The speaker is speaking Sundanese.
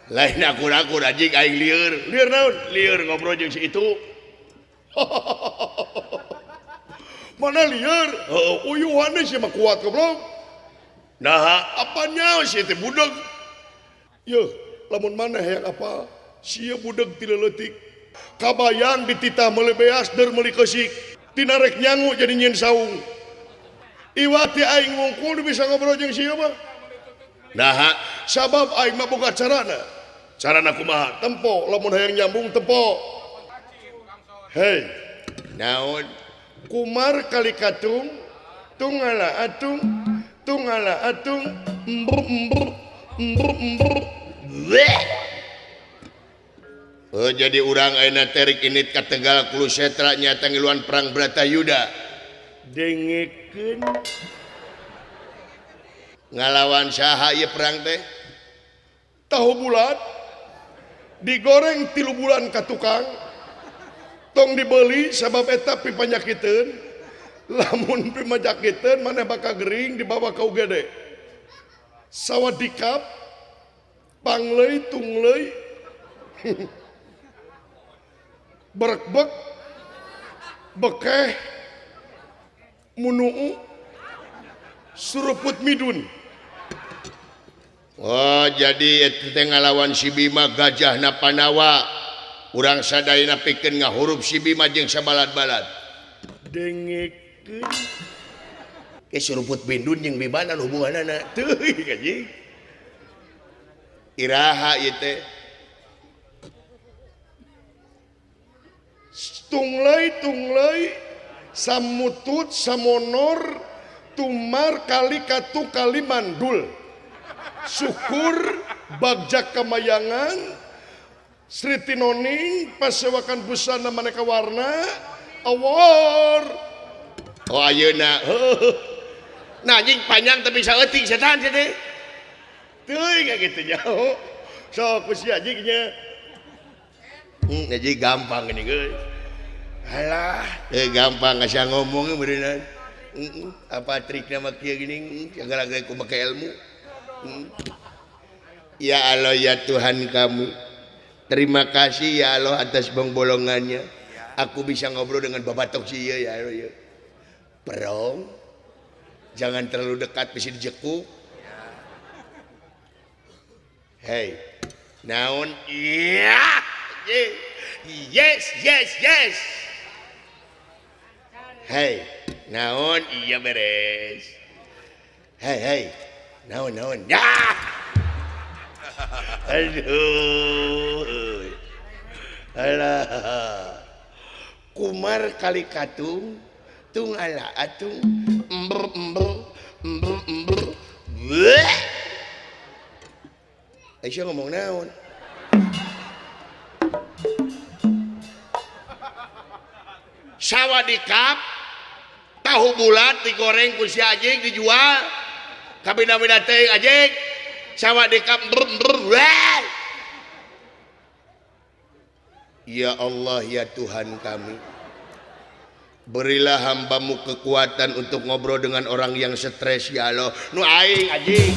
Lain akur-akur anjing, aing lieur. Lieur naon? Lieur ngobrol jeung si itu. Mana lieur? Heeh, uyuhan sih mah kuat goblok. Nah, apanya sih teh budeg? Yeuh, lamun maneh hayang apa? Sia budeg ti leutik. Kabayang dititah meuli beas deur meuli keusik. Tina rek nyangu jadi nyieun saung. Iwati aing ngungkul bisa ngobrol jeung sia mah. Nah, sabab aing mah boga carana. Carana kumaha? Tempo, lamun hayang nyambung tempo. Hei, naon? Kumar kali katung, tungala atung, tungala atung, embruk embruk, embruk embruk. Bleh. Oh, jadi urang ayeuna terik init ka Tegal Kulusetra nyata ngiluan perang Bratayuda. Dengekeun ngalawan saha ieu perang teh? Tahu bulat digoreng 3 bulan ka tukang, tong dibeli sabab eta pipanyakiteun. Lamun pimanyakiteun maneh bakal gering dibawa ka UGD. Sawadikap pangleuy tungleuy berekbek bekeh munuu suruput midun. Oh, jadi eta teh ngalawan si Bima gajahna Pandawa. Urang sadayana pikeun ngahurup si Bima jeung sabalad-balad. Dengekeun. Ke suruput bindun jeung Bima naon hubunganna? Teuing anjing. Iraha ieu teh? Tungleuy tungleuy samutut samonor tumar kali katu kali mandul. Syukur bagja kamayangan Sri Tinoning pasewakan busana maneka warna awor. Oh ayeuna heuh. Nah anjing panjang tapi saeutik setan sia teh. Teuing kitu jauh. Sok ku sia anjing nya. Anjing gampang geuning euy. Alah, gampang asa ngomong beureunan. Apa trikna mah kieu geuning gara-gara ku make ilmu. Ya Allah ya Tuhan kami, terima kasih ya Allah atas bongbolongannya. Aku bisa ngobrol dengan babatok sih ya Allah ya. Perong, jangan terlalu dekat bisa dijekuk. Hei, naon? Iya, yes, yes, yes. Hei, naon? Iya beres. Hei, hei, naon, naon? Ya. Aduh, alah, kumar kali katung, tung ala atung, ember ember, ember ember, bleh. Aisyah ngomong naon? Sawadikap, tahu bulat digoreng ku si anjing dijual, kabina-bina teh anjing. Sawadikap ember ember, bleh. Ya Allah ya Tuhan kami, berilah hambamu kekuatan untuk ngobrol dengan orang yang stres ya Allah. Nu aing anjing.